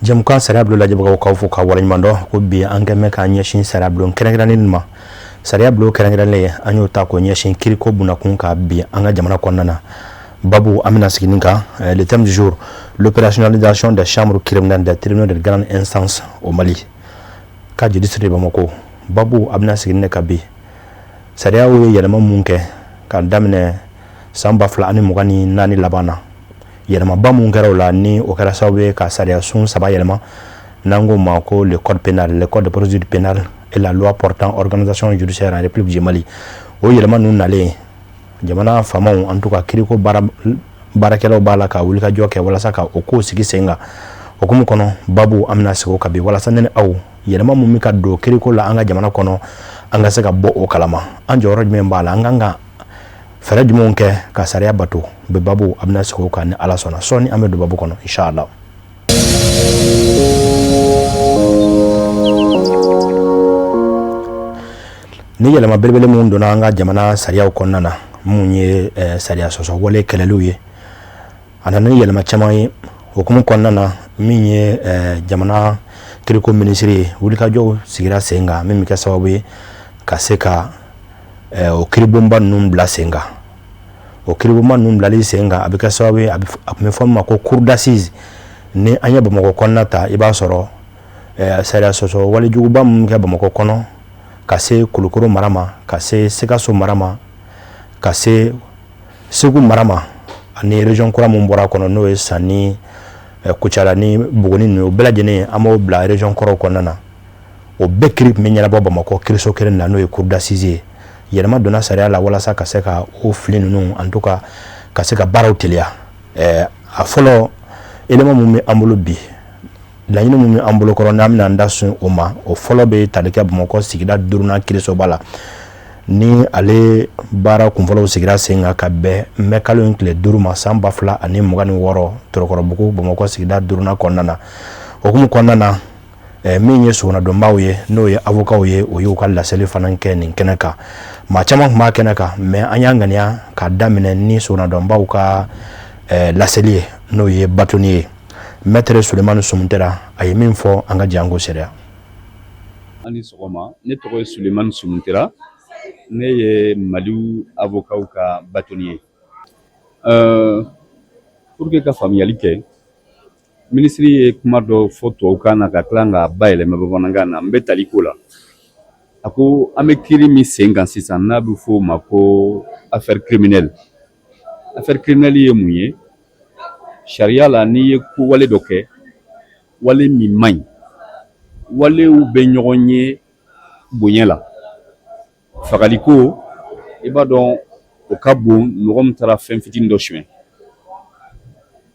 Jɛmukan sariya bulon lajɛbagaw, k'aw fo ka waleɲuman dɔn. Ko bi an kɛmɛ k'an ɲɛsin sariya bulon kɛrɛnkɛrɛnnen ma. Sariya bulon kɛrɛnkɛrɛnnen, an y'o ta k'o ɲɛsin kiriko bunakun ka bi an ka jamana kɔnɔna na. Babu an bɛna sigi nin kan, le thème du jour: l'opérationnalisation des chambres criminelles des tribunaux de grande instance au Mali, cas du district de Bamako. Babu a bɛna sigi nin kan bi. Sariyaw ye yɛlɛma mun kɛ ka daminɛ san 2024 laban na, yɛlɛmaba mun kɛra o la, ni o kɛra sababu ye ka sariya sun saba yɛlɛma, n'an k'o ma ko le code pénal, le code de procédure pénale et la loi portant organisation judiciaire en République du Mali. O yɛlɛma ninnu nalen, jamana faamaw, en tout cas kiriko baara baarakɛlaw b'a la ka wulikajɔ kɛ walasa ka o kow sigi sen kan. O hukumu kɔnɔ, babu an bɛna sigi o kan bi, walasa ne ni aw, yɛlɛma mun bɛ ka don kiriko la an ka jamana kɔnɔ, an ka se ka bɔ o kalama. An jɔyɔrɔ jumɛn b'a la? An kan ka fɛɛrɛ jumɛnw kɛ ka sariya bato? Bi babu a bɛna sigi o kan ni Ala sɔnna. Sɔɔni an bɛ don babu kɔnɔ, inshallah. Ni yɛlɛma belebele minnu donna an ka jamana sariyaw kɔnɔna na, mun ye sariya sɔsɔ wale kɛlɛliw ye, a nana ni yɛlɛma caman ye. Hukumu kɔnɔna na, min ye jamana kiriko minisiri ye, wulikajɔw sigira sen kan min bɛ kɛ sababu ye ka se ka o kiribonba ninnu bila sen kan. O kiribonba ninnu bilali sen kan, a bɛ kɛ sababu ye, a tun bɛ fɔ min ma ko cour d'assises. Ni an ye Bamakɔ kɔnɔna ta, i b'a sɔrɔ sariya sɔsɔ walejuguba minnu kɛ Bamakɔ kɔnɔ, ka se Kulukoro mara ma, ka se Sikaso mara ma, ka se Segu mara ma, ani région kura mun bɔra a kɔnɔ, n'o ye Sanni, Kucala ni Buguni ninnu, o bɛɛ lajɛlen an b'o bila région kɔrɔw kɔnɔna na. O bɛɛ kiri tun bɛ ɲɛnabɔ Bamakɔ kiriso kelen na, n'o ye cour d'assises ye. Yɛlɛma donna sariya la walasa ka se ka o fili ninnu, en tout cas ka se ka baaraw teliya. A fɔlɔ, élément mun bɛ an bolo bi, laɲini mun bɛ an bolo kɔrɔ, n'an bɛna an da sun o ma, o fɔlɔ bɛ tali kɛ Bamakɔ sigida duurunan kirisoba la, ni ale baara kunfɔlɔw sigira sen kan ka bɛn mɛ kalo in tile 5 ma, san 2026, Tɔrɔkɔrɔbugu, Bamakɔ sigida duurunan kɔnɔna na. O hukumu kɔnɔna na, min ye sogonadonbaw ye, n'o ye avocats ye, o y'u ka laseli fana kɛ nin kɛnɛ kan. Maa caman tun b'a kɛnɛ kan, mais an y'a ŋaniya ka daminɛ ni sogonadonbaw ka laseli ye, n'o ye bâtonnier ye, maître Sulemani Sumuntera. A ye min fɔ, an ka jɛ an k'o seereya. An ni sɔgɔma. Ne tɔgɔ ye Sulemani Sumuntera, ne ye Mali avocats ka bâtonnier ye. Pour que ka faamuyali kɛ, minisiri ye kuma dɔ fɔ tubabukan na ka tila k'a bayɛlɛma bamanankan na. N bɛ tali ko la. A ko an bɛ kiiri min sen kan sisan, n'a bɛ f'o ma ko affaire criminelle. Affaire criminelle ye mun ye sariya la? N'i ye ko wale dɔ kɛ, wale min man ɲi, walew bɛ ɲɔgɔn ye bonya la. Fagaliko, i b'a dɔn, o ka bon. Mɔgɔ min taara fɛn fitinin dɔ suɲɛ,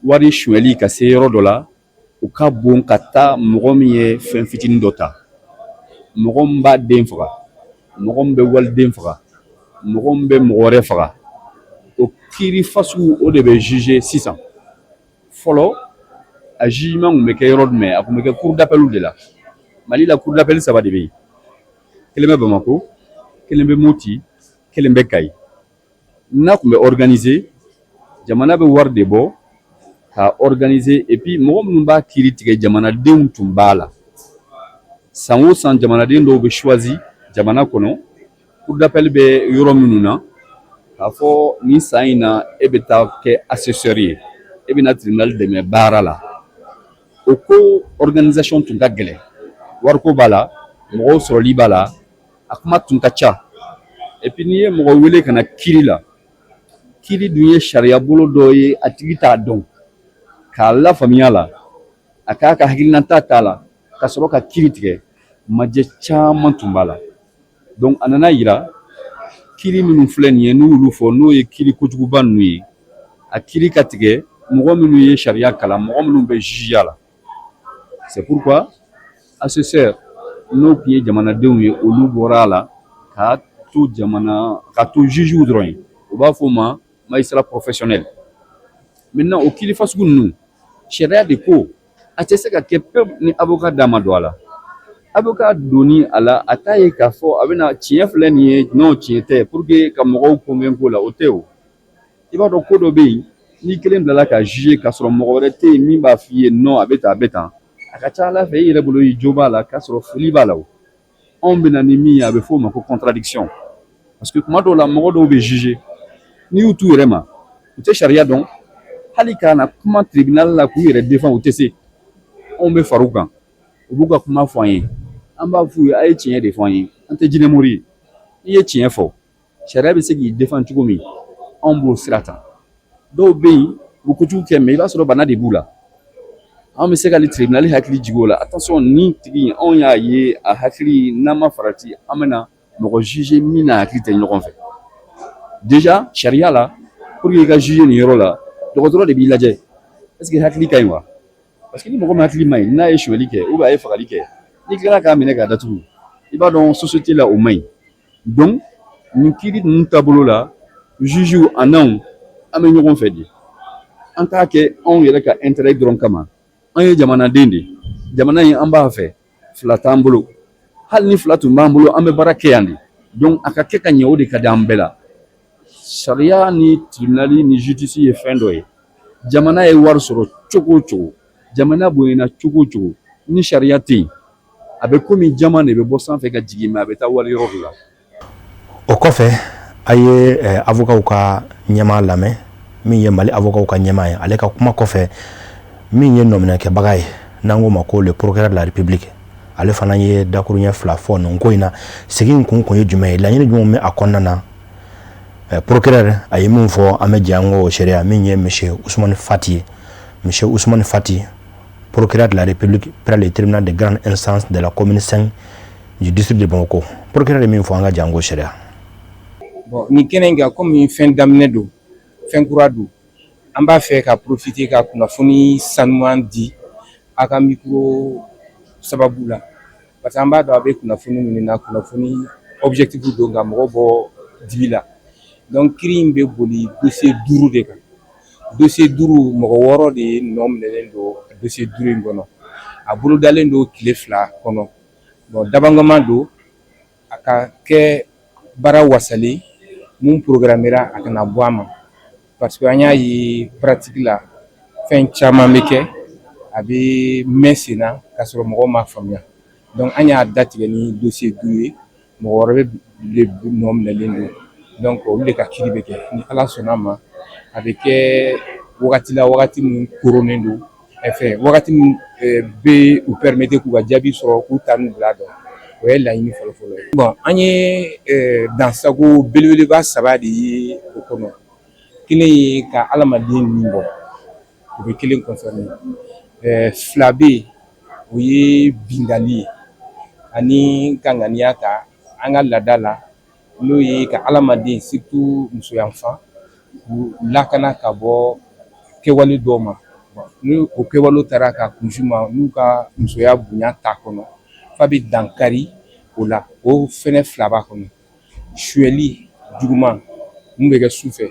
wari suɲɛli ka se yɔrɔ dɔ la, o ka bon ka taa mɔgɔ min ye fɛn fitinin dɔ ta. Mɔgɔ min b'a den faga, mɔgɔ min bɛ waliden faga, mɔgɔ min bɛ mɔgɔ wɛrɛ faga, o kiiri fasugu, o de bɛ juger sisan. Fɔlɔ, a jugement tun bɛ kɛ yɔrɔ jumɛn? A tun bɛ kɛ cour d'appel de la. Mali la, cour d'appel saba de bɛ yen: kelen bɛ Bamako, kelen bɛ Moti, kelen bɛ Kayi. N'a tun bɛ organiser, jamana bɛ wari de bɔ k'a organiser. Et puis mɔgɔ minnu b'a kiiri tigɛ, jamanadenw tun b'a la. San o san, jamanaden dɔw bɛ choisi jamana kɔnɔ, cour d'appel bɛ yɔrɔ minnu na, k'a fɔ nin san in na, e bɛ taa kɛ assesseur ye, e bɛna tribunal dɛmɛ baara la. O ko organisation tun ka gɛlɛn, wariko b'a la, mɔgɔw sɔrɔli b'a la, a kuma tun ka ca. Et puis n'i ye mɔgɔ wele ka na kiiri la, kiiri dun ye sariya bolo dɔ ye, a tigi t'a dɔn, k'a lafaamuya la, a k'a ka hakilinata t'a la, ka sɔrɔ ka kiiri tigɛ, majɛ caman tun b'a la. Donc a nana yira, kiiri minnu filɛ nin ye, n'u y'olu fɔ, n'o ye kiiri kojuguba ninnu ye, a kiiri ka tigɛ mɔgɔ minnu ye sariya kalan, mɔgɔ minnu bɛ jugeya la. C'est pourquoi assesseur, n'o tun ye jamanadenw ye, olu bɔra a la k'a to jamana ka to jugew dɔrɔn ye. U b'a fɔ o ma magistrat professionnel. Maintenant, o kiiri fasugu ninnu, sariya de ko a tɛ se ka kɛ pewu ni avocat da ma don a la. Avocat donni a la, a t'a ye k'a fɔ a bɛna tiɲɛ filɛ nin ye, non, tiɲɛ tɛ, pour que ka mɔgɔw convaincre o la, o tɛ. O i b'a dɔn, ko dɔ bɛ yen, n'i kelen bilala ka juger k'a sɔrɔ mɔgɔ wɛrɛ tɛ yen min b'a f'i ye non, a bɛ tan, a bɛ tan, a A ka ca ala fɛ, i yɛrɛ bolo i jo b'a la, k'a sɔrɔ fili b'a la. O anw bɛ na ni min ye, a bɛ f'o ma ko contradiction, parce que kuma dɔw la, mɔgɔ dɔw bɛ juger, n'i y'u t'u yɛrɛ ma, u tɛ sariya dɔn. Hali ka na kuma tribunal la k'u yɛrɛ défend, u tɛ se. Anw bɛ far'u kan, u b'u ka kuma fɔ an ye, an b'a f'u ye: a ye tiɲɛ de fɔ an ye, an tɛ jinɛ mori ye. I ye tiɲɛ fɔ, sariya bɛ se k'i défend cogo min, anw b'o sira ta. Dɔw bɛ yen, u bɛ kojugu kɛ, mais i b'a sɔrɔ bana de b'u la. Anw bɛ se ka tribunal hakili jigin o la: attention, nin tigi, anw y'a ye a hakili, n'an ma farati, an bɛna mɔgɔ juger min n'a hakili tɛ ɲɔgɔn fɛ. Déjà, sariya la, pour que i ka juger nin yɔrɔ la, dɔgɔtɔrɔ de b'i lajɛ, est ce que hakili ka ɲi wa? Parce que ni mɔgɔ min hakili ma ɲi, n'a ye sonyali kɛ ou bien a ye fagali kɛ, n'i tilala k'a minɛ k'a datugu, i b'a dɔn société la, o man ɲi. Donc nin kiiri ninnu taabolo la, juge an n'anw, an bɛ ɲɔgɔn fɛ de. An t'a kɛ anw yɛrɛ ka intérêt dɔrɔn kama. An ye jamanaden de, jamana in an b'a fɛ. Fila t'an bolo, hali ni fila tun b'an bolo, an bɛ baara kɛ yan de. Donc a ka kɛ ka ɲɛ, o de ka di an bɛɛ la. Sariya ni tribunal ni justice ye fɛn dɔ ye. Jamana ye wari sɔrɔ cogo o cogo, jamana bonyana cogo o cogo, ni sariya tɛ yen, a bɛ komi jama de bɛ bɔ sanfɛ ka jigin, mais a bɛ taa wali yɔrɔ dɔ la. O kɔfɛ, a ye avocat ka ɲɛmaa lamɛn, min ye Mali avocat ka ɲɛmaa ye. Ale ka kuma kɔfɛ, min ye nɔminɛkɛbaga ye, n'an k'o ma ko le procureur de la République, ale fana ye dakuruɲɛ 2 fɔ nin ko in na. Sigi in kun ye jumɛn ye? Laɲini jumɛn bɛ a kɔnɔna na? Procureur a ye min fɔ, an bɛ jɛ an k'o seereya. Min ye monsieur Ousmane Fati ye, monsieur Ousmane Fati, procureur de la République près le tribunal de grande instance de la commune 5 du district de Bamako, procureur ye min fɔ, an ka jɛ an k'o seereya. Bon, nin kɛnɛ in kan, komi fɛn daminɛ don, fɛn kura don, an b'a fɛ ka profiter ka kunnafoni sanuman di a ka micro sababu la, parce que an b'a dɔn a bɛ kunnafoni minnu na, kunnafoni objectif don ka mɔgɔ bɔ dibi la. Donc kiiri in bɛ boli dossier 5 de kan. Dossier 5, mɔgɔ 6 de nɔ minɛlen don dossier 5 in kɔnɔ. A bolodalen don tile 2 kɔnɔ. Bon, dabangama don a ka kɛ baara wasalen mun programmera, a kana bɔ a ma, parce que an y'a ye pratique la, fɛn caman bɛ kɛ, a bɛ mɛn sen na k'a sɔrɔ mɔgɔw m'a faamuya. Donc an y'a datigɛ ni dossier 5 ye. Mɔgɔ wɛrɛ bɛ nɔ minɛlen don, donc olu de ka kiiri bɛ kɛ. Ni Ala sɔnna a ma, a bɛ kɛ wagati la, wagati min koronnen don fɛn, wagati min bɛ u permettre k'u ka jaabi sɔrɔ, k'u ta n'u bila dɔn. O ye laɲini fɔlɔ-fɔlɔ ye. Bon, an ye dansago belebeleba saba de ye o kɔnɔ. Kelen ye ka adamaden ni bɔ, o bɛ kelen concerné. 2 bɛ yen, o ye binkanni ye ani ka ŋaniya ta an ka laada la, n'o ye ka adamaden, surtout musoyanfan, k'u lakana ka bɔ kɛwale dɔw ma. Ni o kɛwale taara ka kunsi ma n'u ka musoya bonya t'a kɔnɔ, f'a bɛ dankari o la, o fɛnɛ 2 b'a kɔnɔ. Sonyɛli juguman mun bɛ kɛ su fɛ,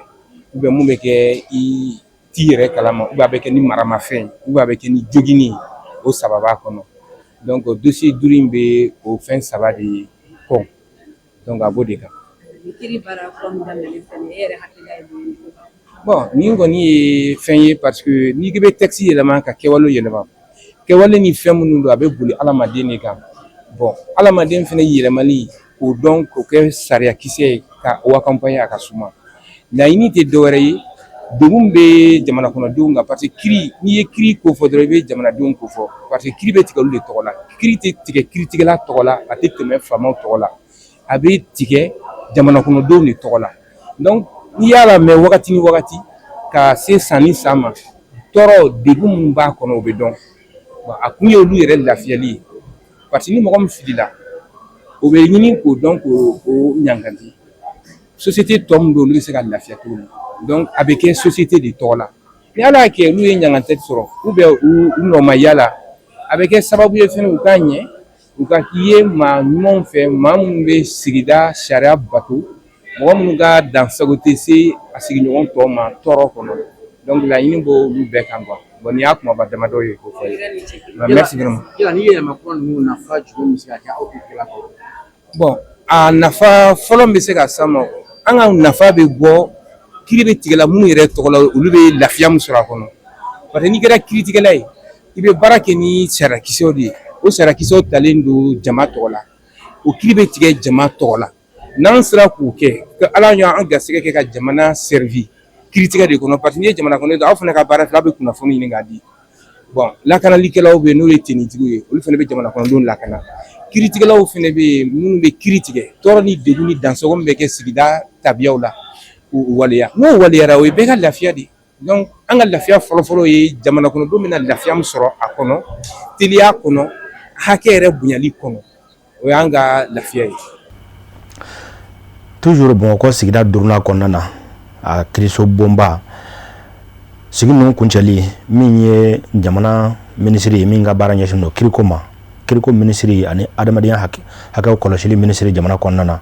mun bɛ kɛ i t'i yɛrɛ kalama, a bɛ kɛ ni maramafɛn ye, a bɛ kɛ ni joginni ye, o 3 b'a kɔnɔ. Donc dossier 5 in bɛ o fɛn 3 de kɔn. Donc a b'o de kan. Kiiri baara kura min daminɛlen filɛ nin ye, e yɛrɛ hakilila ye mun ye? Bon, nin kɔni ye fɛn ye, parce que n'i k'i bɛ texte yɛlɛma ka kɛwale yɛlɛma, kɛwale ni fɛn minnu don, a bɛ boli adamaden de kan. Bon, adamaden fɛnɛ yɛlɛmali k'o dɔn, k'o kɛ sariya kisɛ ye ka o accompagner, a ka suma. Laɲini tɛ dɔwɛrɛ ye, degun bɛ jamana kɔnɔdenw kan, parce que kiiri, n'i ye kiiri ko fɔ dɔrɔn, i bɛ jamanadenw ko fɔ, parce que kiiri bɛ tigɛ olu de tɔgɔ la. Kiiri tɛ tigɛ kiiritigɛla tɔgɔ la, a tɛ tɛmɛ faamaw tɔgɔ la, a bɛ tigɛ jamana kɔnɔdenw de tɔgɔ la. Donc n'i y'a lamɛn wagati ni wagati ka se san ni san ma, tɔɔrɔ degun minnu b'a kɔnɔ, o bɛ dɔn. A kun ye olu yɛrɛ lafiyali ye, parce que ni mɔgɔ min filila, o bɛ ɲini k'o dɔn, k'o ɲangati. Société tɔ min bɛ yen, olu bɛ se ka lafiya cogo min. Donc a bɛ kɛ société de tɔgɔ la. Ni Ala y'a kɛ olu ye ɲangata sɔrɔ, u nɔ ma yala, a bɛ kɛ sababu ye fɛnɛ u k'a ɲɛ, u ka ye maa ɲumanw fɛ, maa minnu bɛ sigida sariya bato, mɔgɔ minnu ka dansago tɛ se a sigiɲɔgɔn tɔw ma tɔɔrɔ kɔnɔ. Donc laɲini b'olu bɛɛ kan quoi. Bon, nin y'a kumaba damadɔ ye k'o fɔ ye. Merci vraiment. Yala ni yɛlɛma kura ninnu nafa jumɛn bɛ se ka kɛ aw kɔnɔ? Bon, a nafa fɔlɔ bɛ se ka s'a ma, an ka nafa bɛ bɔ kiiri bɛ tigɛla minnu yɛrɛ tɔgɔ la, olu bɛ lafiya min sɔrɔ a kɔnɔ, parce que n'i kɛra kiiritigɛla ye, I bɛ baara kɛ ni sariyakisɛw de ye. O sariyakisɛw talen don jama tɔgɔ la, o kiiri bɛ tigɛ jama tɔgɔ la. N'an sera k'o kɛ, Ala y'an garisɛgɛ kɛ ka jamana servir kiiritigɛ de kɔnɔ, parce que n'i ye jamana kɔnɔ, aw fana ka baara fɛ, aw bɛ kunnafoni ɲini k'a di. Bon, lakanalikɛlaw bɛ yen, n'o ye tenitigiw ye, olu fana bɛ jamana kɔnɔdenw lakana. Kiiritigɛlaw fana bɛ yen, minnu bɛ kiiri tigɛ, tɔɔrɔ ni degun ni dansɔgɔ min bɛ kɛ sigida tabiyaw la, k'o waleya. N'o waleyara, o ye bɛɛ ka lafiya de ye. Donc an ka lafiya fɔlɔfɔlɔ ye jamana kɔnɔdenw bɛna lafiya min sɔrɔ a kɔnɔ, teliya kɔnɔ, hakɛ yɛrɛ bonyali kɔnɔ, o y'an ka lafiya ye. Toujours Bamakɔ sigida duurunan kɔnɔna na, a kiiriso bonba sigi ninnu kuncɛli, min ye jamana minisiri ye min ka baara ɲɛsin don kiriko ma, kiriko minisiri ani adamadenya hakɛw kɔlɔsili minisiri jamana kɔnɔna na,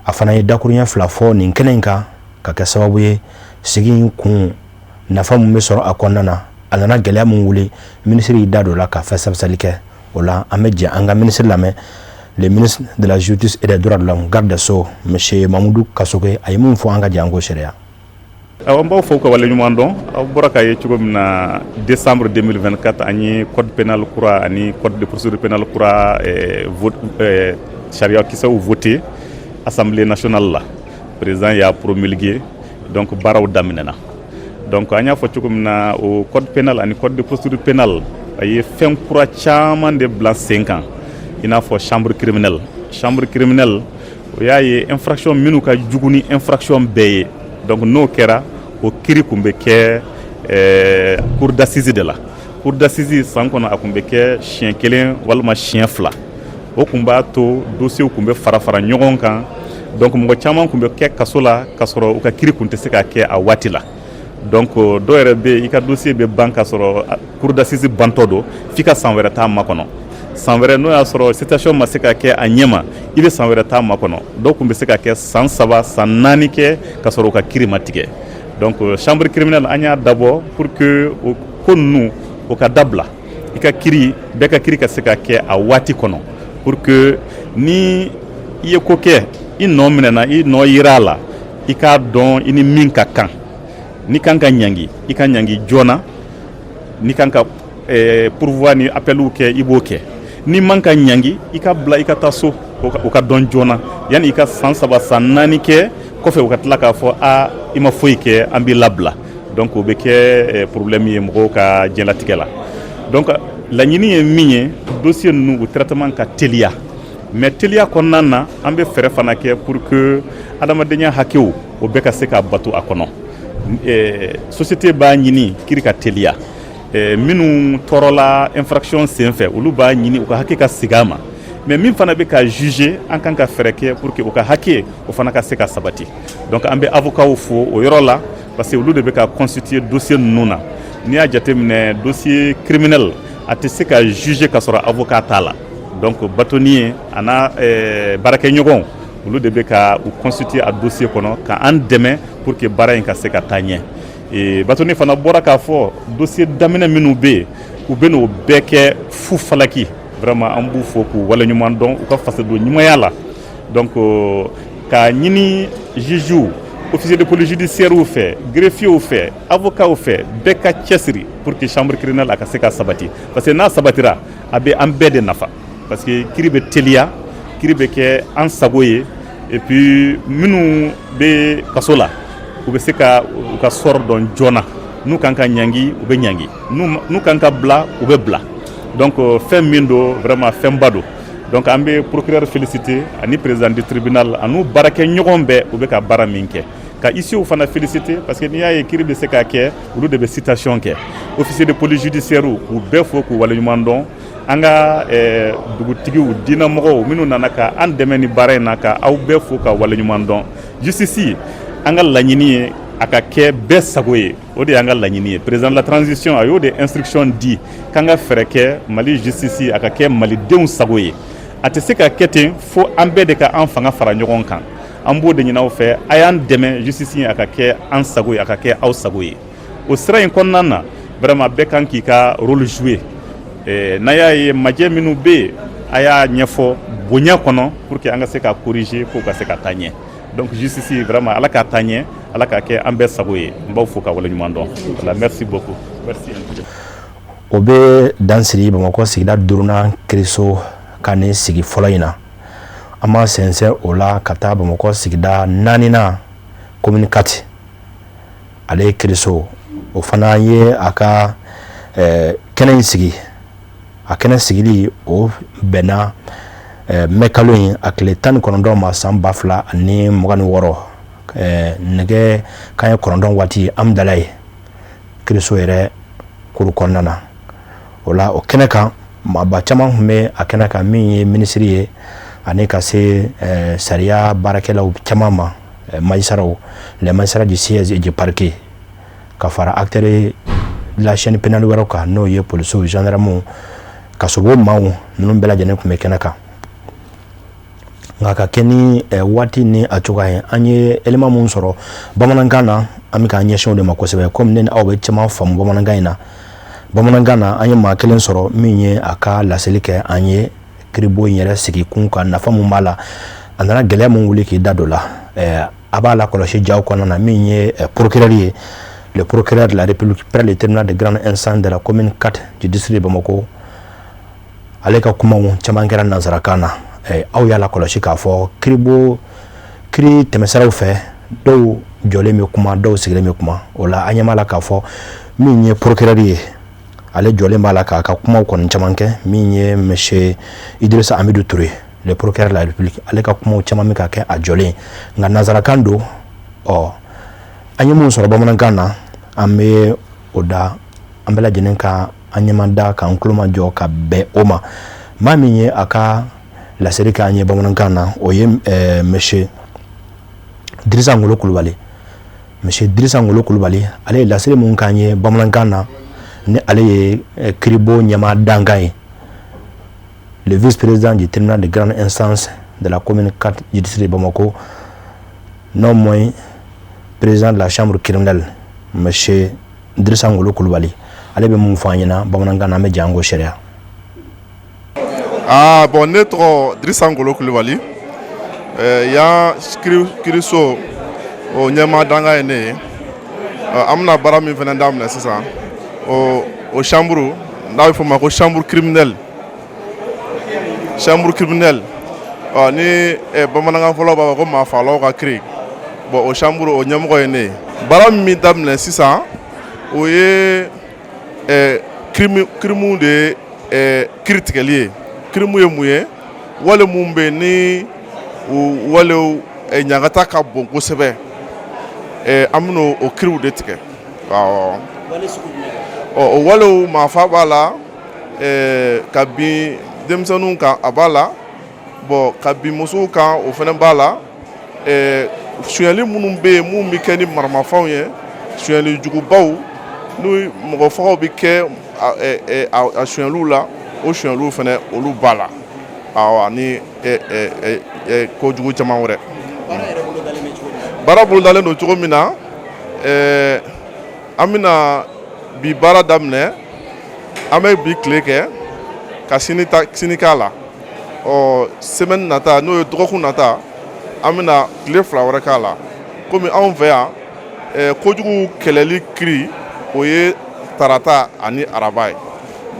a fana ye dakuruɲɛ fila fɔ nin kɛnɛ in kan, ka kɛ sababu ye sigi in kun nafa min bɛ sɔrɔ a kɔnɔna na, a nana gɛlɛya min wuli, minisiri y'i da don la ka fɛsɛfɛsɛli kɛ o la. An bɛ jɛ an ka minisiri lamɛn, le ministre de la Justice et des Droits de l'Homme, garde des Sceaux, monsieur Mamadou Kassogué. A ye mun fɔ? An ka jɛ an k'o seereya. Awɔ, n b'aw fo ka waleɲuman dɔn. Aw bɔra k'a ye cogo min na, décembre 2024, an ye code pénal kura ani code de procédure pénale kura sariya kisɛw voté Assemblée nationale la. Président y'a promulgué, donc baaraw daminɛna. Donc an y'a fɔ cogo min na, o code pénal ani code de procédure pénale, a ye fɛn kura caman de bila sen kan, i n'a fɔ chambre criminelle. Chambre criminelle, o y'a ye infraction minnu ka jugu ni infraction bɛɛ ye, donc n'o kɛra, o kiiri tun bɛ kɛ cour d'assises de la. Cour d'assises, san kɔnɔ a tun bɛ kɛ siɲɛ kelen walima siɲɛ fila. O tun b'a to dossiers tun bɛ fara fara ɲɔgɔn kan, donc mɔgɔ caman tun bɛ kɛ kaso la k'a sɔrɔ u ka kiiri tun tɛ se ka kɛ a waati la. Donc dɔw yɛrɛ bɛ yen, i ka dossier bɛ ban k'a sɔrɔ cour d'assises bantɔ don, f'i ka san wɛrɛ taa makɔnɔ. San wɛrɛ, n'o y'a sɔrɔ citation ma se ka kɛ a ɲɛma, i bɛ san wɛrɛ taa makɔnɔ. Dɔw tun bɛ se ka kɛ san 3, san 4 kɛ ka sɔrɔ u ka kiiri ma tigɛ. Donc chambre criminelle, an y'a dabɔ pour que o ko ninnu o ka dabila, i ka kiiri, bɛɛ ka kiiri ka se ka kɛ a waati kɔnɔ, pour que ni i ye ko kɛ, i nɔ minɛna, i nɔ yira a la, i k'a dɔn i ni min ka kan. Ni kan ka ɲangi, i ka ɲangi joona. Ni kan ka pourvoi ni appel kɛ, i b'o kɛ. Ni man ka ɲangi, i ka bila, i ka taa so, o ka dɔn joona, yanni i ka san 3, san 4 kɛ kɔfɛ, u ka tila k'a fɔ a i ma foyi kɛ, an b'i labila. Donc o bɛ kɛ problème ye mɔgɔw ka diɲɛlatigɛ la. Donc laɲini ye min ye, dossier ninnu, u traitement ka teliya. Mais teliya kɔnɔna na, an bɛ fɛɛrɛ fana kɛ pour que adamadenya hakɛw, o bɛɛ ka se ka bato a kɔnɔ. Société b'a ɲini kiiri ka teliya, minnu tɔɔrɔla infraction senfɛ, olu b'a ɲini u ka hakɛ ka segin a ma. Mais min fana bɛ ka juger, an kan ka fɛɛrɛ kɛ pour que u ka hakɛ, o fana ka se ka sabati. Donc an bɛ avocats fo o yɔrɔ la, parce que olu de bɛ ka constituer dossier ninnu na. N'i y'a jateminɛ, dossier criminel, a tɛ se ka juger ka sɔrɔ avocat t'a la. Donc bâtonnier a n'a baarakɛɲɔgɔnw, olu de bɛ ka u constituer a dossier kɔnɔ ka an dɛmɛ pour que baara in ka se ka taa ɲɛ. Bâtonnier fana bɔra k'a fɔ, dossier daminɛ minnu bɛ yen, u bɛ n'o bɛɛ kɛ fu falaki. Vraiment, an b'u fo k'u waleɲuman dɔn u ka fasoden ɲumanya la. Donc k'a ɲini juges, officier de police judiciaire fɛ, greffier fɛ, avocat fɛ, bɛɛ ka cɛsiri pour que chambre criminelle a ka se ka sabati, parce que n'a sabatira, a bɛ an bɛɛ de nafa, parce que kiiri bɛ teliya, kiiri bɛ kɛ an sago ye. Et puis minnu bɛ kaso la, u bɛ se ka u ka sort dɔn joona. N'u kan ka ɲangi, u bɛ ɲangi. N'u kan ka bila, u bɛ bila. Donc fɛn min don, vraiment fɛnba don. Donc an bɛ procureur féliciter ani président du tribunal ani baarakɛɲɔgɔn bɛɛ, u bɛ ka baara min kɛ, ka huissier fana féliciter, parce que n'i y'a ye kiiri bɛ se ka kɛ, olu de bɛ citation kɛ. Officier de police judiciaire, k'u bɛɛ fo k'u waleɲuman dɔn. An ka dugutigiw, diinɛmɔgɔw minnu nana ka an dɛmɛ ni baara in na, ka aw bɛɛ fo ka waleɲuman dɔn. Justice, an ka laɲini ye a ka kɛ bɛɛ sago ye, o de y'an ka laɲini ye. Président de la transition, a y'o de instruction di k'an ka fɛɛrɛ kɛ Mali justice a ka kɛ malidenw sago ye. A tɛ se ka kɛ ten fo an bɛɛ de ka an fanga fara ɲɔgɔn kan. An b'o de ɲini aw fɛ, a y'an dɛmɛ, justice a ka kɛ an sago ye, a ka kɛ aw sago ye. O sira in kɔnɔna na, vraiment bɛɛ kan k'i ka rôle jouer. N'a y'a ye majɛ minnu bɛ yen, a y'a ɲɛfɔ bonya kɔnɔ pour que an ka se ka corriger, k'o ka se ka taa ɲɛ. Donc justice, vraiment, Ala k'a taa ɲɛ, Ala k'a kɛ an bɛɛ sago ye. N b'aw fo ka waleɲuman dɔn. Voilà, merci beaucoup, merci. O bɛ dan sigi Bamakɔ sigida duurunan kiiriso ka nin sigi fɔlɔ in na. An b'an sɛnsɛn o la ka taa Bamakɔ sigida naaninan commune 4 ale ye kiiriso, o fana ye a ka kɛnɛ in sigi. A kɛnɛ sigili o bɛnna mɛ kalo in a tile 19 ma san 2026, nɛgɛ kanɲɛ 9 waati Amudalayi kiiriso yɛrɛ kuru kɔnɔna na. O la, o kɛnɛ kan, maaba caman tun bɛ a kɛnɛ kan, min ye minisiri ye ani ka se sariya baarakɛlaw caman ma, magistrats, les magistrats du siège et du parquet, ka fara acteurs de la chaîne pénale wɛrɛw kan, n'o ye polisiw, gendarmew, kasobon maaw, ninnu bɛɛ lajɛlen tun bɛ kɛnɛ kan. Nka ka kɛ ni waati ni a cogoya ye, an ye élément mun sɔrɔ bamanankan na, an bɛ k'an ɲɛsin o de ma kosɛbɛ, komi ne ni aw bɛ caman faamu bamanankan in na. Bamanankan na, an ye maa kelen sɔrɔ min ye a ka laseli kɛ an ye kiiribon in yɛrɛ sigi kun kan, nafa mun b'a la, a nana gɛlɛya mun wuli k'i da don la. A b'a la kɔlɔsi jaw kɔnɔna na, min ye procureur ye, le procureur de la République près le tribunal de grande instance de la commune 4 du district de Bamako, ale ka kumaw caman kɛra nansarakan na. Aw y'a la kɔlɔsi k'a fɔ kiiribo kiiri tɛmɛsiraw fɛ, dɔw jɔlen bɛ kuma, dɔw sigilen bɛ kuma. O la, an ɲɛ b'a la k'a fɔ min ye procureur ye, ale jɔlen b'a la k'a ka kumaw kɔni caman kɛ. Min ye monsieur Idrissa Amidou Touré, le procureur de la République, ale ka kumaw caman bɛ ka kɛ a jɔlen, nka nansarakan don. Ɔ, an ye mun sɔrɔ bamanankan na, an bɛ o da an bɛɛ lajɛlen ka an ɲɛma da k'an tulo jɔ ka bɛn o ma. Maa min ye a ka laseli kɛ an ye bamanankan na, o ye monsieur Dirisa Ngolo Kulubali. Monsieur Dirisa Ngolo Kulubali, ale ye laseli mun k'an ye bamanankan na, ni ale ye kiiribo ɲɛmaa dankan ye, le vice-président du tribunal de grande instance de la commune 4 du district de Bamako, non moins président de la chambre criminelle, monsieur Dirisa Ngolo Kulubali, ale bɛ mun fɔ an ɲɛna bamanankan na, an bɛ jɛ an k'o sariya. Ah bon, ne tɔgɔ Dirisa Ngolo Kulubali, yan kiiriso o ɲɛmaa dankan ye ne ye. An bɛna baara min fana daminɛ sisan, o chambre n'a bɛ fɔ o ma ko chambre criminelle, chambre criminelle, ɔ ni bamanankan fɔlɔ b'a fɔ ko maa fagalaw ka kiiri. Bon, o chambre o ɲɛmɔgɔ ye ne ye. Baara min bɛ daminɛ sisan, o ye crime de ye, kiiri tigɛli ye. Crime ye mun ye? Wale mun bɛ yen ni o walew ɲangata ka bon kosɛbɛ, an bɛna o kiiriw de tigɛ. Awɔ, ɔ o walew, maafa b'a la, ka bin denmisɛnninw kan, a b'a la. Bon, ka bin musow kan, o fana b'a la. Sonyali minnu bɛ yen, mun bɛ kɛ ni maramafɛnw ye, sonyali jugubaw, n'u mɔgɔ fagaw bɛ kɛ a sonyaliw la, o sonyaliw fana, olu b'a la. Awɔ, ani kojugu caman wɛrɛ. Baara bolodalen don cogo min na, an bɛna bi baara daminɛ, an bɛ bi tile kɛ ka sini ta sini k'a la. Ɔ, semaine nata, n'o ye dɔgɔkun nata, an bɛna tile 2 wɛrɛ k'a la. Komi anw fɛ yan, kojugu kɛlɛli kiri, o ye tarata ani araba ye.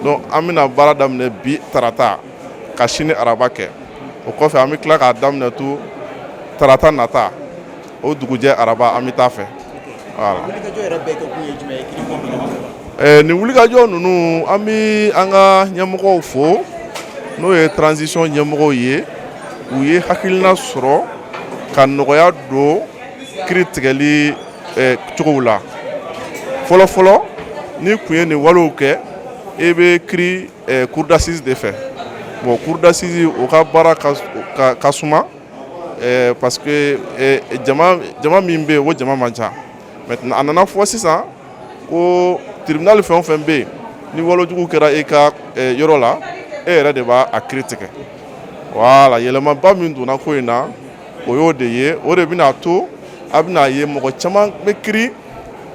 Donc an bɛna baara daminɛ bi tarata ka sini araba kɛ. O kɔfɛ, an bɛ tila k'a daminɛ to tarata nata, o dugujɛ araba, an bɛ taa fɛ. Voilà. Nin wulikajɔ ninnu, an bɛ an ka ɲɛmɔgɔw fo, n'o ye transition ɲɛmɔgɔw ye. U ye hakilina sɔrɔ ka nɔgɔya don kiiri tigɛli cogow la. Fɔlɔ fɔlɔ, ni tun ye nin walew kɛ, e bɛ kiiri cour d'assises de fɛ. Bon, cour d'assises, o ka baara ka suma, parce que jama min bɛ yen, o jama man ca. Maintenant, a nana fɔ sisan ko tribunal fɛn o fɛn bɛ yen, ni walejugu kɛra e ka yɔrɔ la, e yɛrɛ de b'a a kiiri tigɛ. Voilà, yɛlɛmaba min donna ko in na, o y'o de ye. O de bɛna to a bɛna ye mɔgɔ caman bɛ kiiri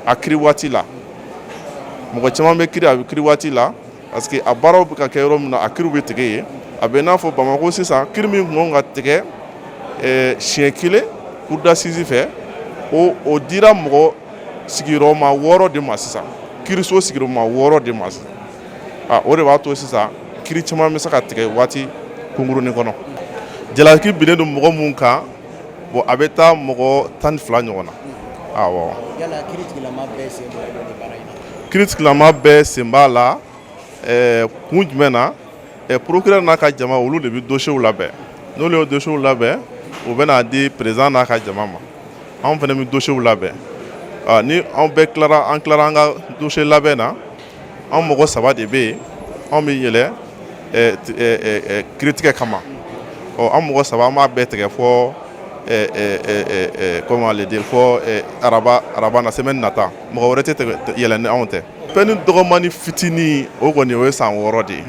a kiiri waati la, mɔgɔ caman bɛ kiiri a bɛ kiiri waati la, parce que a baaraw bɛ ka kɛ yɔrɔ min na, a kiiriw bɛ tigɛ yen. A bɛ n'a fɔ Bamakɔ sisan, kiiri min tun kan ka tigɛ siɲɛ kelen cour d'assises fɛ, o dira mɔgɔ sigiyɔrɔma 6 de ma sisan, kiiriso sigiyɔrɔma 6 de ma sisan. O de b'a to sisan kiiri caman bɛ se ka tigɛ waati kunkurunin kɔnɔ. Jalaki binnen don mɔgɔ min kan, bon, a bɛ taa mɔgɔ 12 ɲɔgɔn na, awɔ. Kiiritigilama bɛɛ sen b'a la. Kun jumɛn na? Procureur n'a ka jama, olu de bɛ dossiers labɛn. N'olu ye dossiers labɛn, u bɛna di président n'a ka jama ma. Anw fana bɛ dossiers labɛn. Ni anw bɛɛ tilara, an tilara an ka dossier labɛn na, an mɔgɔ saba de bɛ yen, anw bɛ yɛlɛ kiiritigɛ kama. Ɔ, an mɔgɔ saba, an b'a bɛɛ tigɛ fɔ, comment le dire, fɔ araba, araba na, semaine nata. Mɔgɔ wɛrɛ tɛ yɛlɛ ni anw tɛ. Peine dɔgɔmani fitinin, o kɔni, o ye san 6 de ye,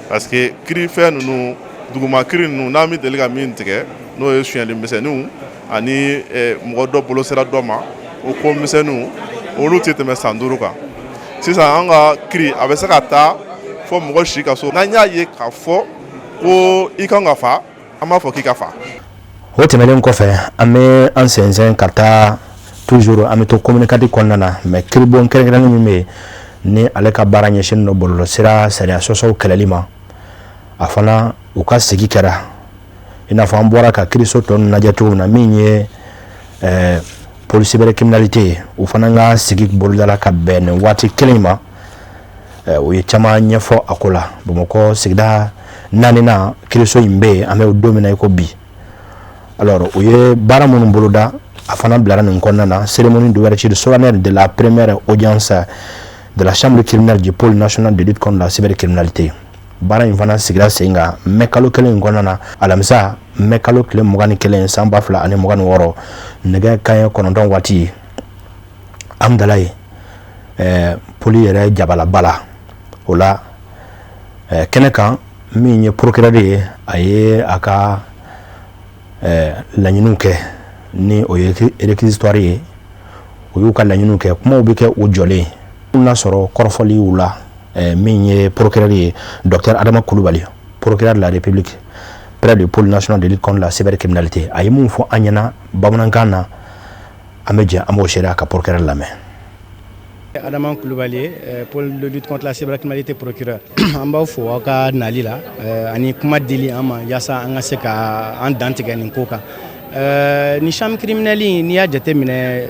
parce que kiirifɛn ninnu, duguma kiiri ninnu, n'an bɛ deli ka min tigɛ, n'o ye sonyali misɛnninw ani mɔgɔ dɔ bolo sera dɔ ma, o ko misɛnninw, olu tɛ tɛmɛ san 5 kan. Sisan an ka kiiri, a bɛ se ka taa fɔ mɔgɔ si ka so. N'an y'a ye k'a fɔ ko i kan ka fa, an b'a fɔ k'i ka fa. O tɛmɛnen kɔfɛ, an bɛ an sɛnsɛn ka taa, toujours an bɛ to commune 4 kɔnɔna na, mais kiiribon kɛrɛnkɛrɛnnen min bɛ yen ni ale ka baara ɲɛsinnen don bɔlɔlɔsira sariya sɔsɔw kɛlɛli ma, a fana u ka sigi kɛra i n'a fɔ an bɔra ka kiiriso tɔ ninnu lajɛ cogo min na. Min ye pôle cybercriminalité ye, u fana ka sigi bolodala ka bɛn nin waati kelen in ma. U ye caman ɲɛfɔ a ko la. Bamakɔ sigida naaninan kiiriso in bɛ yen, an bɛ don min na i ko bi. Alors, u ye baara minnu boloda, a fana bilara nin kɔnɔna na: cérémonie d'ouverture solennelle de la première audience de la chambre criminelle du pôle national de lutte contre la cybercriminalité. Baara in fana sigira sen kan mɛ kalo kelen in kɔnɔna na, alamisa, mɛ kalo tile 21, san 2026, nɛgɛ kanɲɛ 9 waati, Amudalayi, pôle yɛrɛ jabalaba la. O la, kɛnɛ kan, min ye procureur ye, a ye a ka laɲiniw kɛ, ni o ye réquisitoire ye. O y'u ka laɲiniw kɛ, kumaw bɛ kɛ u jɔlen n'a sɔrɔ kɔrɔfɔliw la. Min ye procureur ye, docteur Adama Kulubali, procureur de la République près du pôle national de lutte contre la cybercriminalité, a ye mun fɔ an ɲɛna bamanankan na? An bɛ jɛ an b'o seereya ka procureur lamɛn. Adama Kulubali, pôle de lutte contre la cybercriminalité, procureur. An b'aw fo aw ka nali la ani kuma dili an ma yaasa an ka se ka an dantigɛ nin ko kan. Ni chambre criminelle, n'i y'a jateminɛ,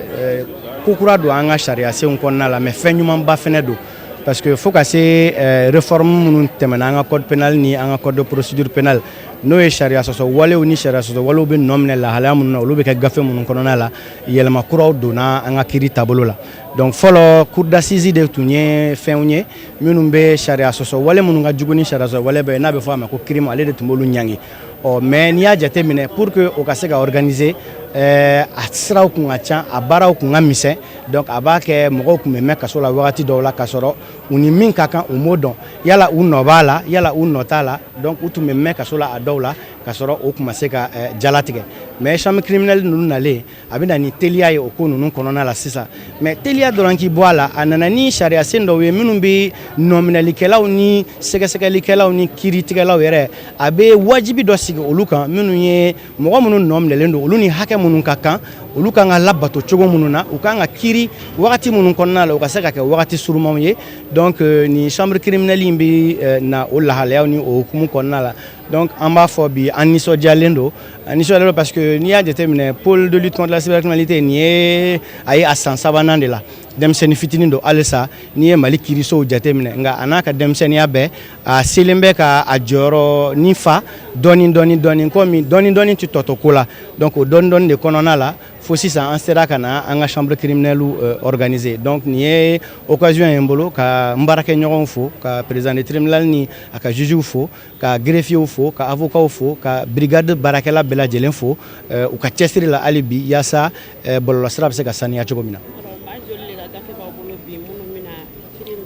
ko kura don an ka sariya senw kɔnɔna la, mais fɛn ɲumanba fɛnɛ don, parce que fo ka se réforme minnu tɛmɛna an ka code pénal ni an ka code de procédure pénale, n'o ye sariya sɔsɔ walew ni sariya sɔsɔ walew bɛ nɔ minɛ lahalaya minnu na, olu bɛ kɛ gafe minnu kɔnɔna la, yɛlɛma kuraw donna an ka kiiri taabolo la. Donc fɔlɔ, cour d'assises de tun ye fɛnw ye minnu bɛ sariya sɔsɔ wale minnu ka jugu ni sariya sɔsɔ wale bɛɛ ye, n'a bɛ fɔ a ma ko crime, ale de tun b'olu ɲangi. Ɔ, mais n'i y'a jateminɛ, pour que o ka se ka organiser, a siraw kun ka ca, a baaraw kun ka misɛn. Donc a b'a kɛ mɔgɔw tun bɛ mɛn kaso la wagati dɔw la, k'a sɔrɔ u ni min ka kan, u m'o dɔn, yala u nɔ b'a la, yala u nɔ t'a la. Donc u tun bɛ mɛn kaso la a dɔw la, k'a sɔrɔ o tun ma se ka jalatigɛ. Mais chambre criminelle ninnu nalen, a bɛ na ni teliya ye o ko ninnu kɔnɔna la sisan. Mais teliya dɔrɔn k'i bɔ a la, a nana ni sariya sen dɔw ye minnu bɛ nɔminɛlikɛlaw ni sɛgɛsɛgɛlikɛlaw ni kiiritigɛlaw yɛrɛ, a bɛ wajibi dɔ sigi olu kan, minnu ye mɔgɔ minnu nɔ minɛlen don, olu ni hakɛ minnu ka kan, olu kan ka labato cogo minnu na, u kan ka kiiri wagati minnu kɔnɔna la, u ka se ka kɛ wagati surumanw ye. Donc nin chambre criminelle in bɛ na o lahalayaw ni o hukumu kɔnɔna la. Donc an b'a fɔ bi, an nisɔndiyalen don, an nisɔndiyalen don, parce que n'i y'a jateminɛ, pôle de lutte contre la cybercriminalité nin ye, a ye a san sabanan de la. Denmisɛnnin fitinin don halisa n'i ye Mali kiirisow jateminɛ, nka a n'a ka denmisɛnninya bɛɛ, a selen bɛ ka a jɔyɔrɔ ni fa dɔɔni dɔɔni dɔɔni, komi dɔɔni dɔɔni tɛ tɔtɔ ko la. Donc o dɔɔni dɔɔni de kɔnɔna la fo sisan an sera ka na an ka chambre criminelle organiser. Donc nin ye occasion ye n bolo ka n baarakɛɲɔgɔnw fo, ka président de tribunal ni a ka juges fo, ka greffiers fo, ka avocats fo, ka brigade baarakɛla bɛɛ lajɛlen fo u ka cɛsiri la hali bi, yaasa bɔlɔlɔsira bɛ se ka saniya cogo min na. Maa joli de ka gafe b'aw bolo bi minnu bɛna kiiri,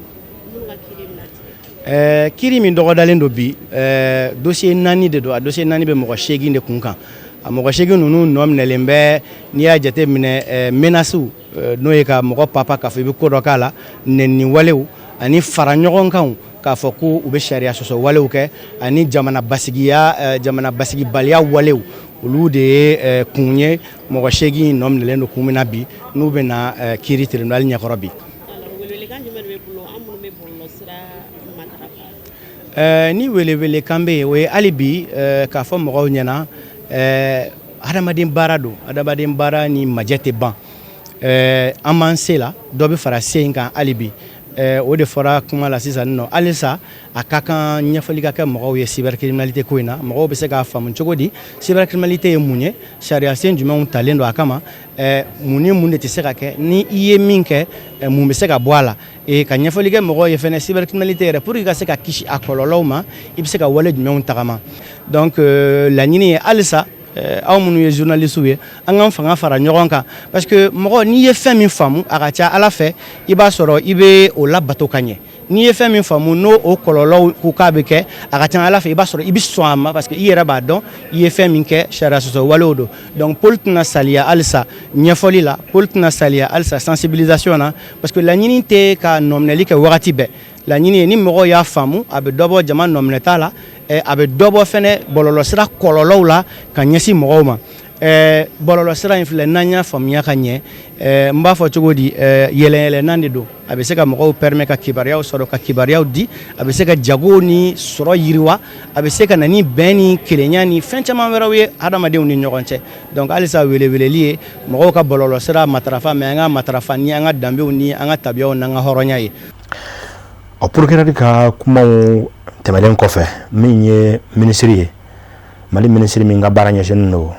minnu ka kiiri bɛna tigɛ? Kiiri min dɔgɔdalen don bi, dossier naani de don. A dossier naani bɛ mɔgɔ 8 de kun kan. A mɔgɔ 8 ninnu nɔ minɛlen bɛ, n'i y'a jate minɛ, menaces, n'o ye ka mɔgɔ papa k'a fɔ i bɛ ko dɔ k'a la, nɛni walew ani fara ɲɔgɔn kan k'a fɔ ko u bɛ sariya sɔsɔ walew kɛ, ani jamana basigiya, jamana basigibaliya walew, olu de ye kun ye mɔgɔ 8 nɔ minɛlen don kun min na bi, n'u bɛ na kiiri tribunal ɲɛkɔrɔ bi. Welewelekan jumɛn de bɛ bolo, an minnu bɛ bɔlɔlɔsira matarafa? Ni welewelekan bɛ yen, o ye hali bi k'a fɔ mɔgɔw ɲɛna, hadamaden baara don, hadamaden baara ni majɛ tɛ ban. An b'an se la, dɔ bɛ fara se in kan hali bi. O de fɔra kuma la sisan nɔ. Halisa a ka kan ɲɛfɔli ka kɛ mɔgɔw ye cybercriminalité ko in na. Mɔgɔw bɛ se k'a faamu cogo di? Cybercriminalité ye mun ye? Sariya sen jumɛnw talen don a kama? Mun ni mun de tɛ se ka kɛ? Ni i ye min kɛ, mun bɛ se ka bɔ a la? Ka ɲɛfɔli kɛ mɔgɔw ye fɛnɛ, cybercriminalité yɛrɛ, pour que i ka se ka kisi a kɔlɔlɔw ma, i bɛ se ka wale jumɛnw tagama. Donc laɲini ye halisa, aw minnu ye journalistes ye, an k'an fanga fara ɲɔgɔn kan, parce que mɔgɔ, n'i ye fɛn min faamu, a ka ca Ala fɛ, i b'a sɔrɔ i bɛ o labato ka ɲɛ. N'i ye fɛn min faamu, n'o o kɔlɔlɔw ko k'a bɛ kɛ, a ka ca Ala fɛ, i b'a sɔrɔ i bɛ sɔn a ma, parce que i yɛrɛ b'a dɔn i ye fɛn min kɛ, sariya sɔsɔ walew don. Donc pôle tɛna saliya halisa ɲɛfɔli la, pôle tɛna saliya halisa sensibilisation na, parce que laɲini tɛ ka nɔminɛli kɛ wagati bɛɛ. Laɲini ye ni mɔgɔw y'a faamu, a bɛ dɔ bɔ jama nɔminɛta la, a bɛ dɔ bɔ fɛnɛ bɔlɔlɔsira kɔlɔlɔw la ka ɲɛsin mɔgɔw ma. Bɔlɔlɔsira in filɛ, n'an y'a faamuya ka ɲɛ, n b'a fɔ cogo di, yɛlɛyɛlɛnan de don. A bɛ se ka mɔgɔw permet ka kibaruyaw sɔrɔ, ka kibaruyaw di, a bɛ se ka jago ni sɔrɔ yiriwa, a bɛ se ka na ni bɛn ni kelenya ni fɛn caman wɛrɛw ye hadamadenw ni ɲɔgɔn cɛ. Donc halisa weleweleli ye mɔgɔw ka bɔlɔlɔsira matarafa, mais an ka matarafa ni an ka danbew ni an ka tabiyaw n'an ka hɔrɔnya ye. Ɔ, procureur ka kumaw tɛmɛnen kɔfɛ, min ye minisiri ye, Mali minisiri min ka baara ɲɛsinnen don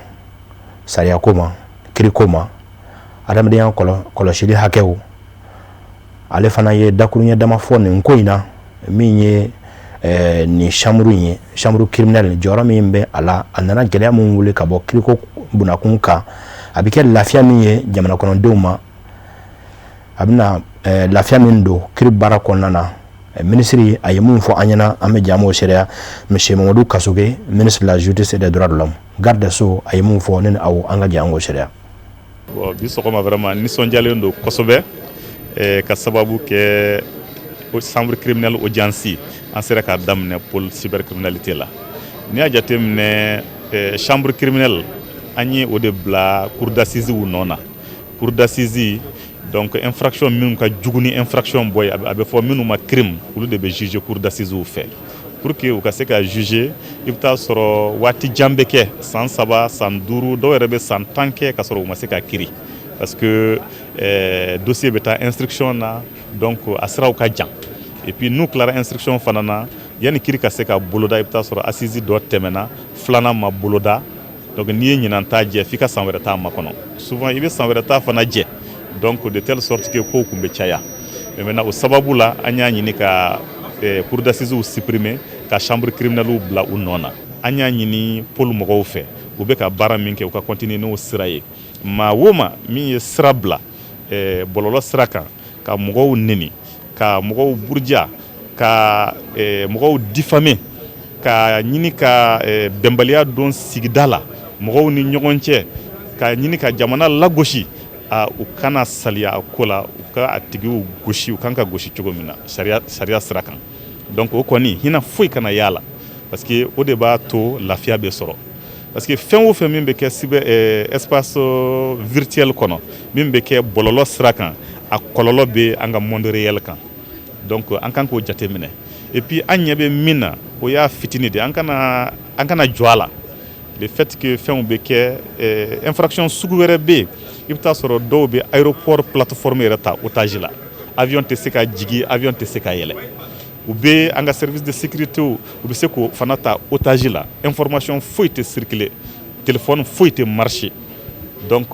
sariyako ma, kiriko ma, adamadenya kɔlɔsili hakɛw, ale fana ye dakuruɲɛ dama fɔ nin ko in na. Min ye nin chambre in ye, chambre criminelle, jɔyɔrɔ min bɛ a la, a nana gɛlɛya min wuli ka bɔ kiriko bunakun kan, a bɛ kɛ lafiya min ye jamana kɔnɔdenw ma, a bɛna lafiya min don kiri baara kɔnɔna na, minisiri a ye mun fɔ an ɲɛna, an bɛ jɛ an b'o seereya. Monsieur Mamadu Kasoge, ministre de la Justice et des Droits de l'Homme, garde des Sceaux, a ye mun fɔ, ne ni aw, an ka jɛ an k'o seereya. Bon, bi sɔgɔma, vraiment nisɔndiyalen don kosɛbɛ, ka sababu kɛ chambre criminelle audience an sera k'a daminɛ pôle cybercriminalité la. N'i y'a jateminɛ, chambre criminelle, an ye o de bila cour d'assises nɔ na. Cour d'assises, donc infraction minnu ka jugu ni infraction bɔ ye, a bɛ fɔ minnu ma crime, olu de bɛ juger cour d'assises fɛ. Pour que u ka se ka juger, i bɛ taa sɔrɔ waati jan bɛ kɛ, san 3, san 5, dɔw yɛrɛ bɛ san 10 kɛ ka sɔrɔ u ma se ka kiri, parce que dossier bɛ taa instruction na, donc a siraw ka jan. Et puis n'u tilara instruction fana na, yanni kiri ka se ka boloda, i bɛ taa sɔrɔ assise dɔ tɛmɛna, filanan ma boloda. Donc n'i ye ɲinan ta jɛ, f'i ka san wɛrɛ ta makɔnɔ. Souvent i bɛ san wɛrɛ ta fana jɛ. Donc de telle sorte que kow kun bɛ caya. Mais maintenant, o sababu la, an y'a ɲini ka cour d'assises supprimer, ka chambre criminelle bila u nɔ na. An y'a ɲini pôle mɔgɔw fɛ, u bɛ ka baara min kɛ, u ka continuer n'o sira ye. Maa o maa min ye sira bila bɔlɔlɔ sira kan ka mɔgɔw neni, ka mɔgɔw buruja, ka mɔgɔw diffamer, ka ɲini ka bɛnbaliya don sigida la mɔgɔw ni ɲɔgɔn cɛ, ka ɲini ka jamana lagosi, a u kana saliya a ko la, u ka a tigiw gosi, u kan ka gosi cogo min na sariya sira kan. Donc o kɔni, hinɛ foyi kana y'a la, parce que o de b'a to lafiya bɛ sɔrɔ, parce que fɛn o fɛn min bɛ kɛ cyber espace virtuel kɔnɔ, min bɛ kɛ bɔlɔlɔ sira kan, a kɔlɔlɔ bɛ an ka monde réel kan. Donc an kan k'o jateminɛ. Et puis an ɲɛ bɛ min na, o y'a fitinin de ye. An kana jɔ a la. Le fait que fɛnw bɛ kɛ, infraction sugu wɛrɛ bɛ yen, i bɛ taa sɔrɔ dɔw bɛ aéroport plateforme yɛrɛ ta otage la, avion tɛ se ka jigin, avion tɛ se ka yɛlɛ. U bɛ an ka service de sécurité, u bɛ se k'o fana ta otage la, information foyi tɛ circuler, téléphone foyi tɛ marcher, donc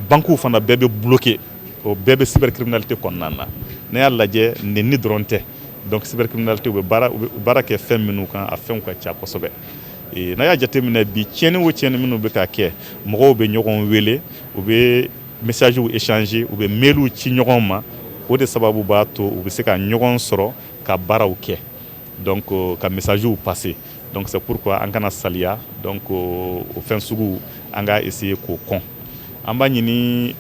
banques fana bɛɛ bɛ bloquer. O bɛɛ bɛ cybercriminalité kɔnɔna na. N'a y'a lajɛ, nɛni dɔrɔn tɛ. Donc cybercriminalité, u bɛ baara kɛ fɛn minnu kan, a fɛnw ka ca kosɛbɛ. N'a y'a jateminɛ bi, tiɲɛni o tiɲɛni minnu bɛ ka kɛ, mɔgɔw bɛ ɲɔgɔn wele, u bɛ messages échanger, u bɛ mails ci ɲɔgɔn ma. O de sababu b'a to u bɛ se ka ɲɔgɔn sɔrɔ ka baaraw kɛ, donc ka messages passer. Donc c'est pourquoi an kana saliya. Donc o fɛn sugu, an ka essayer k'o kɔn. An b'a ɲini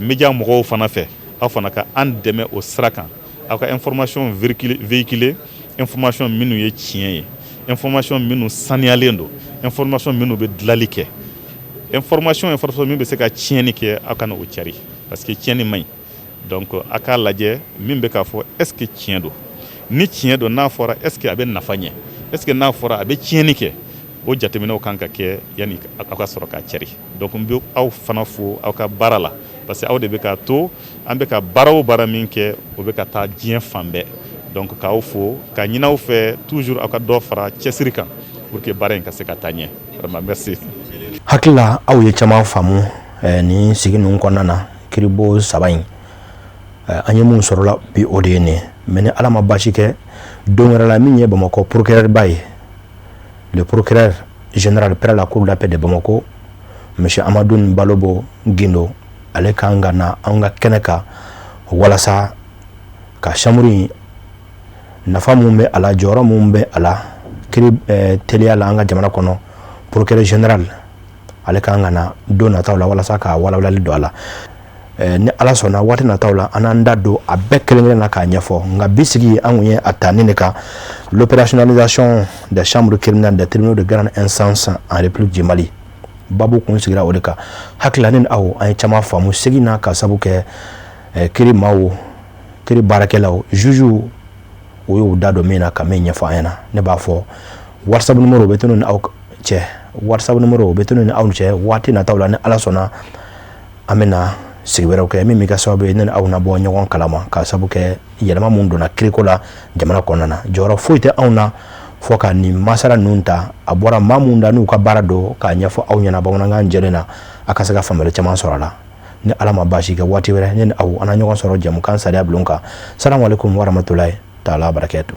média mɔgɔw fana fɛ, aw fana ka an dɛmɛ o sira kan, aw ka information véhiculer, information minnu ye tiɲɛ ye, information minnu saniyalen don, information minnu bɛ dilanli kɛ. Information min bɛ se ka tiɲɛni kɛ, aw kana o cari, parce que tiɲɛni man ɲi. Donc a k'a lajɛ min bɛ k'a fɔ, est ce que tiɲɛ don? Ni tiɲɛ don, n'a fɔra, est ce que a bɛ nafa ɲɛ? Est ce que n'a fɔra, a bɛ tiɲɛni kɛ? O jateminɛw kan ka kɛ yanni aw ka sɔrɔ k'a cɛri. Donc n bɛ aw fana fo aw ka baara la, parce que aw de bɛ k'a to an bɛ ka baara o baara min kɛ, o bɛ ka taa diɲɛ fan bɛɛ. Donc k'aw fo, ka ɲini aw fɛ toujours aw ka dɔ fara cɛsiri kan pour que baara in ka se ka taa ɲɛ. Vraiment, merci. Hakili la, aw ye caman faamu nin sigi ninnu kɔnɔna na. Kiiribo saba in, an ye mun sɔrɔla bi, o de ye nin ye. Mais ni Ala ma baasi kɛ, don wɛrɛ la, min ye Bamakɔ procureur ba ye, le procureur général près la cour d'appel de Bamako, monsieur Amadou Balobo Guindo, ale kan ka na an ka kɛnɛ kan walasa ka chambre in nafa mun bɛ a la, jɔyɔrɔ mun bɛ a la kiri teliya la an ka jamana kɔnɔ. Procureur général, ale kan ka na don nataw la walasa ka walawalali don a la. Ni Ala sɔnna, waati nataw la, an n'an da don a bɛɛ kelen kelen na k'a ɲɛfɔ. Nka bi sigi, an kun ye a ta nin de kan: l'opérationnalisation des chambres criminelles des tribunaux de grande instance en République du Mali. Babu kun sigira o de kan. Hakili ni aw, an ye caman faamu segi na, ka sabu kɛ kiri maaw, kiri baarakɛlaw, jugew, o y'u da don min na ka min ɲɛfɔ an ɲɛna. Ne b'a fɔ, WhatsApp numéro bɛ to ni aw cɛ, WhatsApp numéro bɛ to ni aw cɛ. Waati nataw la, ni Ala sɔnna, an bɛna sigi wɛrɛw kɛ min bɛ kɛ sababu ye ne ni aw na bɔ ɲɔgɔn kalama, ka sababu kɛ yɛlɛma mun donna kiriko la jamana kɔnɔna na. Jɔyɔrɔ foyi tɛ anw na fɔ ka nin masala ninnu ta, a bɔra maa mun da n'u ka baara don, k'a ɲɛfɔ aw ɲɛna bamanankan jɛlen na, a ka se ka faamuyali caman sɔrɔ a la. Ni Ala ma baasi kɛ, waati wɛrɛ, ne ni aw, an na ɲɔgɔn sɔrɔ jɛmukan sariya bulon kan. Salamu aleykum warahmatulahi taala barakatu.